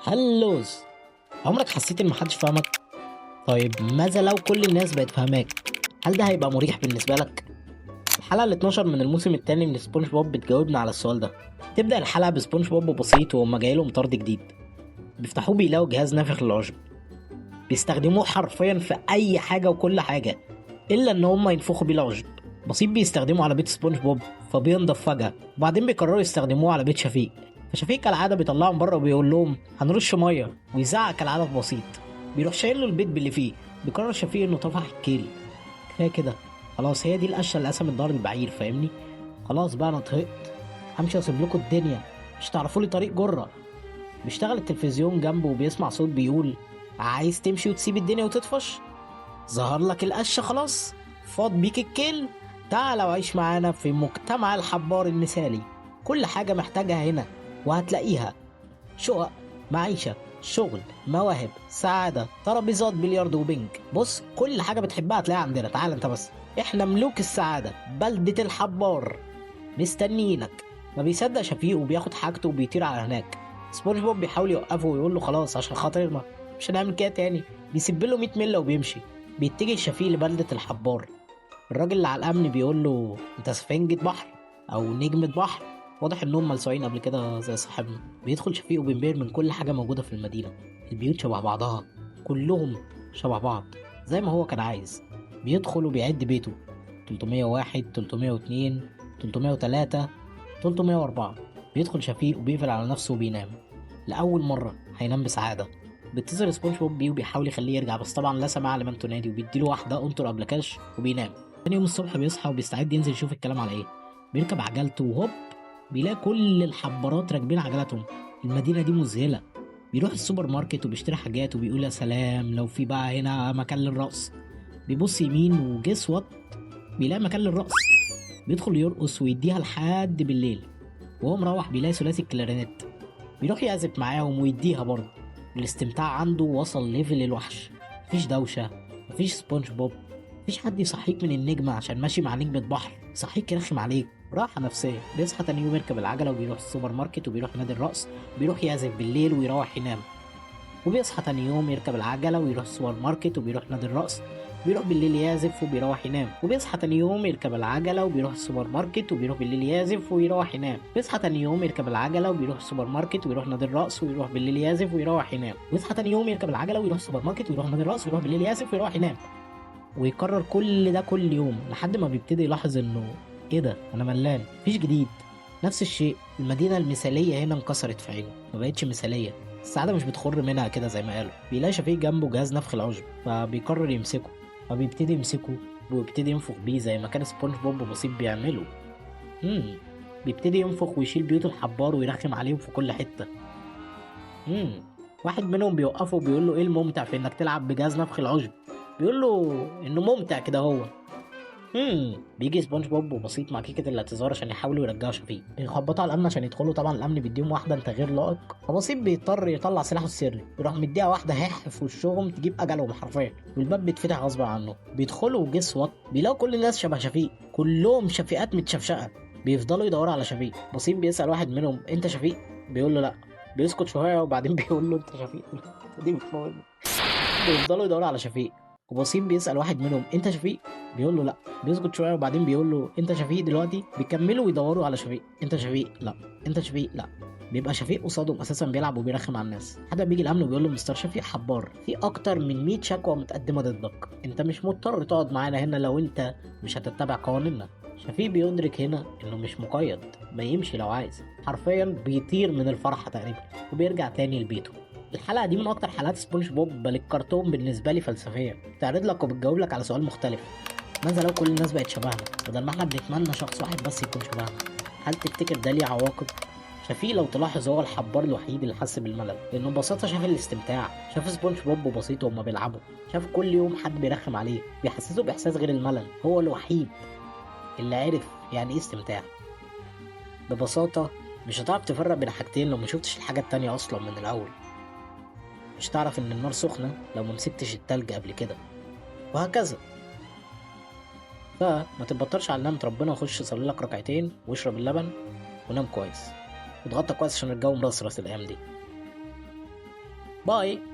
هلوز، عمرك حسيت ان محدش فاهمك؟ طيب ماذا لو كل الناس بقت فاهماك؟ هل ده هيبقى مريح بالنسبة لك؟ الحلقة ال 12 من الموسم الثاني من سبونج بوب بتجاوبنا على السؤال ده. تبدأ الحلقة بسبونج بوب بسيط وهم جاي لهم طرد جديد، بيفتحوه بيلاقوا جهاز نافخ للعشب، بيستخدموه حرفيا في اي حاجة وكل حاجة الا ان هم ينفخوا بيه العشب. بسيط بيستخدمه على بيت سبونج بوب فبينضف فجأة، وبعدين بيقرروا يستخدموه على بيت شفيق، فشفيق كالعادة بيطلعهم بره وبيقول لهم هنرش مية، ويزعق كالعادة في بسيط، بيروح شايل له البيت باللي فيه. بيقرر شفيق انه طفح الكيل، كفاية كده خلاص، هي دي القشه اللي قسمت ظهر البعير، فاهمني؟ خلاص بقى انا طهقت، همشي واسيب لكم الدنيا، مش تعرفوا لي طريق جره. بيشتغل التلفزيون جنبه وبيسمع صوت بيقول عايز تمشي وتسيب الدنيا وتطفش؟ ظهر لك القشه خلاص، فاض بيك الكيل، تعال وعيش معانا في مجتمع الحبار المثالي، كل حاجة محتاجها هنا وهتلاقيها، شقق، معيشة، شغل، مواهب، سعادة، ترابيزات بلياردو وبنج، بص كل حاجة بتحبها هتلاقيها عندنا، تعال انت بس، احنا ملوك السعادة، بلدة الحبار مستنيينك. ما بيصدق شفيق وبياخد حاجته وبيطير على هناك. سبونج بوب بيحاول يوقفه ويقول له خلاص عشان خاطرنا مش هنعمل كده تاني، بيسيب له 100 ملة وبيمشي. بيتجه شفيق لبلدة الحبار. الراجل اللي على الامن بيقول له انت سفنجة بحر او نجمة بحر، واضح انهم ملسوعين قبل كده زي صاحبنا. بيدخل شفيق وبينبهر من كل حاجة موجودة في المدينة، البيوت شبه بعضها، كلهم شبه بعض زي ما هو كان عايز. بيدخل وبيعد بيته 301 302 303 304. بيدخل شفيق وبيقفل على نفسه وبينام. لأول مرة هينام بسعادة. بيتصل سبونج بوب بيه وبيحاول يخليه يرجع، بس طبعا لا سماع لمن تنادي، وبيديله واحدة انطر قبل كاش وبينام. تاني يوم الصبح بيصحى وبيستعد ينزل يشوف الكلام على ايه. بيركب عجلته وهوب بيلاقي كل الحبارات راكبين عجلاتهم، المدينة دي مذهلة. بيروح السوبر ماركت وبيشتري حاجات وبيقول يا سلام لو في بقى هنا مكان للرقص. بيبص يمين و guess what، بيلاقي مكان للرقص. بيدخل يرقص ويديها لحد بالليل. وهو مروح بيلاقي ثلاثي الكلارينيت، بيروح يعزف معاهم ويديها برضه. الاستمتاع عنده وصل level الوحش، مفيش دوشة، مفيش سبونج بوب، مفيش حد يصحيك من النجمة عشان ماشي مع نجمة بحر يصحيك يرخم عليك، راحة نفسية. بيصحى تاني يوم يركب العجلة وبيروح السوبر ماركت وبيروح نادي الرقص، بيروح يعزف بالليل ويروح ينام. وبيصحى تاني يوم يركب العجلة ويروح السوبر ماركت وبيروح نادي الرقص، بيروح بالليل يعزف وبيروح ينام. وبيصحى تاني يوم يركب العجلة وبيروح السوبر ماركت وبيروح بالليل يعزف ويروح ينام. بيصحى تاني يوم يركب العجلة وبيروح السوبر ماركت ويروح نادي الرقص ويروح بالليل يعزف ويروح ينام. ويصحى تاني يوم يركب العجلة ويروح السوبر ماركت ويروح نادي الرقص ويروح بالليل يعزف ويروح ينام. ويكرر كل ده كل يوم لحد ما بيبتدي يلاحظ انه ايه ده، انا ملان، مفيش جديد، نفس الشيء. المدينة المثالية هنا انكسرت في عينه، ما بقتش مثالية، السعادة مش بتخر منها كده زي ما قالوا. بيلاقي شفيق جنبه جهاز نفخ العشب فبيقرر يمسكه، فبيبتدي يمسكه ويبتدي ينفخ بيه زي ما كان سبونج بوب بسيط بيعمله. بيبتدي ينفخ ويشيل بيوت الحبار ويرخم عليهم في كل حتة. واحد منهم بيوقفه وبيقول له ايه الممتع في انك تلعب بجهاز نفخ العشب؟ بيقول له انه ممتع كده هو. بيجي سبونج بوب وبسيط مع كيكة الاعتذار عشان يحاولوا يرجعوا شفيق. بيخبطوا على الامن عشان يدخلوا، طبعا الامن بيديهم واحدة انت غير لائق، فبسيط بيضطر يطلع سلاحه السري، يروح مديها واحدة هح في وشهم تجيب اجلهم حرفيا، والباب بيتفتح غصب عنه. بيدخلوا و guess what، بيلاقوا كل الناس شبه شفيق، كلهم شفيقات متشفشقه. بيفضلوا يدوروا على شفيق. بسيط بيسال واحد منهم انت شفيق؟ بيقول له لا. بيسكت شوية وبعدين بيقول له انت شفيق؟ دي بتموتني. بيفضلوا يدوروا على شفيق، وبسيط بيسأل واحد منهم انت شفيق؟ بيقول له لا. بيسكت شوية وبعدين بيقول له انت شفيق دلوقتي؟ بيكملوا ويدوروا على شفيق، انت شفيق؟ لا. انت شفيق؟ لا. بيبقى شفيق قصادهم اساسا بيلعب وبيرخم على الناس. حد بيجي الامن وبيقول له مستر شفيق حبار، في اكتر من 100 شكوى متقدمة ضدك، انت مش مضطر تقعد معانا هنا لو انت مش هتتبع قوانيننا. شفيق بيدرك هنا انه مش مقيد، ما يمشي لو عايز، حرفيا بيطير من الفرحة تقريبا، وبيرجع تاني لبيته. الحلقة دي من أكتر حلقات سبونج بوب بل الكرتون بالنسبة لي فلسفية، بتعرض لك وبتجاوب لك على سؤال مختلف، ماذا لو كل الناس بقت شبهنا بدل ما احنا بنتمنى شخص واحد بس يكون شبهنا؟ هل تفتكر ده ليه عواقب؟ شفيق لو تلاحظ هو الحبار الوحيد اللي حس بالملل، لأنه ببساطة شاف الاستمتاع، شاف سبونج بوب وبسيط وهما بيلعبوا، شاف كل يوم حد بيرخم عليه بيحسسه بإحساس غير الملل. هو الوحيد اللي عرف يعني إيه استمتاع. ببساطة مش هتعرف تفرق بين حاجتين لو ما شفتش الحاجة التانية أصلا من الأول. مش تعرف ان النار سخنة لو ما مسكتش التلج قبل كده، وهكذا. فما تتبطرش على نعمة ربنا، وخش صلي لك ركعتين واشرب اللبن ونام كويس واتغطى كويس عشان الجو مرصرص الايام دي. Bye.